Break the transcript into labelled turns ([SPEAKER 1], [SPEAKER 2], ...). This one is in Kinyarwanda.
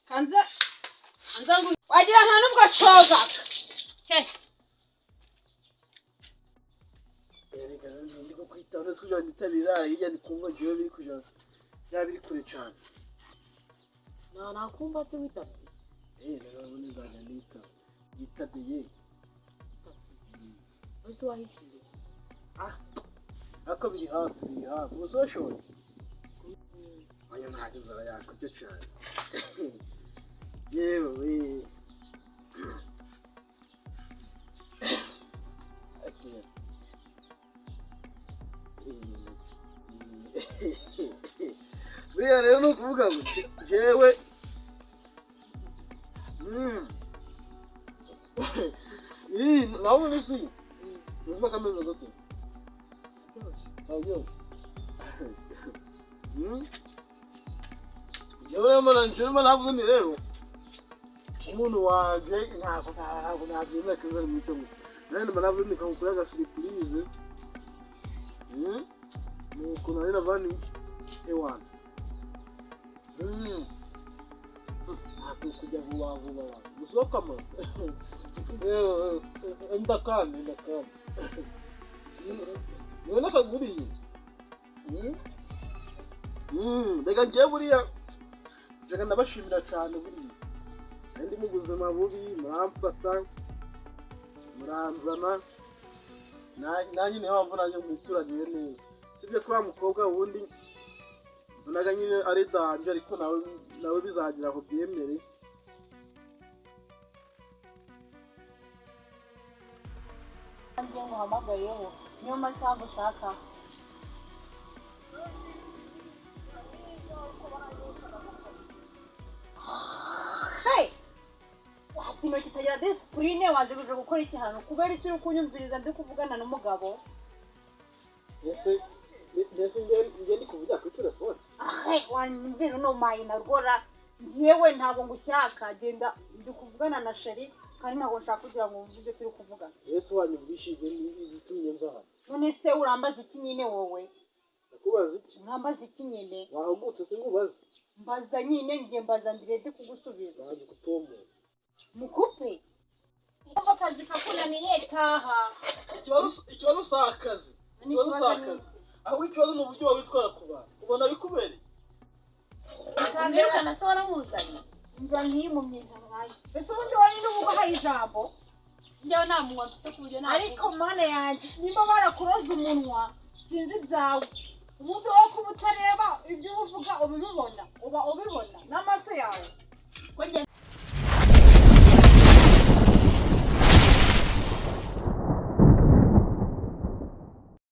[SPEAKER 1] Kanze kanze wagira nta nubwo coga. He.
[SPEAKER 2] Reka ndi kukwitaho ndetse kugira ngo nitabira hirya ndi kumva jewe biri kuja byaba biri kure cane.
[SPEAKER 3] Nta nakumva se witabye.
[SPEAKER 2] Rero ubundi nzajya nitaba. Yitabye ye.
[SPEAKER 3] Ese wahishiye?
[SPEAKER 2] Ariko biri hafi, biri hafi. Uzoshoboye? Oya, ntacyo nzaba yakurya cane. Yewe we. Akira. Buriya rero ni ukuvuga ngo jewe Ih, nawe uzi ubuzima kameze gute?
[SPEAKER 3] Byose.
[SPEAKER 2] Aryoshye. Jewe rero mbona jewe mbona navuze nti rero umuntu wanje ntabwo nabyemera kiza mu cyo gusa. Nanjye mba navuze nti kamukore agasurprise. Nuko nari navuga nti ewana. Ntabwo kujya vuba vuba abantu. Gusohokamo. Yewe, ndakanda ndakanda. Niwe nakaguriye. Reka njyewe buriya reka ndabashimira cyane buriya. Nari ndi mu buzima bubi muramfata muranzana nanjye niyo mpamvu nanjye mwituragiye neza. Sibyo ko wa mukobwa wundi mbonaga nyine ari danje ariko nawe nawe bizagira aho byemere.
[SPEAKER 1] Nanjye nguhamagayeho niyo mpamvu ushaka. Hey! Ikintu kitagira disipurine waje kuja gukora iki hano? Kubera iki uri kunyumviriza ndi kuvugana n'umugabo?
[SPEAKER 2] Ese mbese njye ndi kuvugira kuri telefone?
[SPEAKER 1] Hey, wanyumvira uno mayina rwora njyewe ntabwo ngushyaka, genda ndi kuvugana na sheri kandi ntabwo nshaka kugira ngo wumve ibyo turi kuvugana.
[SPEAKER 2] Ese wanyumvishije ibitumye nza hano?
[SPEAKER 1] None se urambaza iki nyine wowe?
[SPEAKER 2] Ndakubaza iki?
[SPEAKER 1] Urambaza iki nyine?
[SPEAKER 2] Wahugutse se ngubaze?
[SPEAKER 1] Mbaza nyine, njye mbaza ndirede kugusubiza.
[SPEAKER 2] Nanjye kutomora.
[SPEAKER 1] Mukupe. Kumva akazi kakunaniye taha.
[SPEAKER 2] Ikibazo si akazi. Ikibazo si akazi. Ahubwo ikibazo ni uburyo witwara ku bantu. Ubona bikubereye?
[SPEAKER 3] Mwirukana se waramuzanye?
[SPEAKER 1] Nza nkiyimumye nkayo. Ese ubundi wari n'ububahaye ijambo?
[SPEAKER 3] Njyewe nta munwa mfite ku buryo nta.
[SPEAKER 1] Ariko mana yanjye nimba barakuroze umunwa sinzi ibyawe. Ubundi wowe kuba utareba ibyo uba uvuga ubibibona, uba ubibona n'amaso yawe.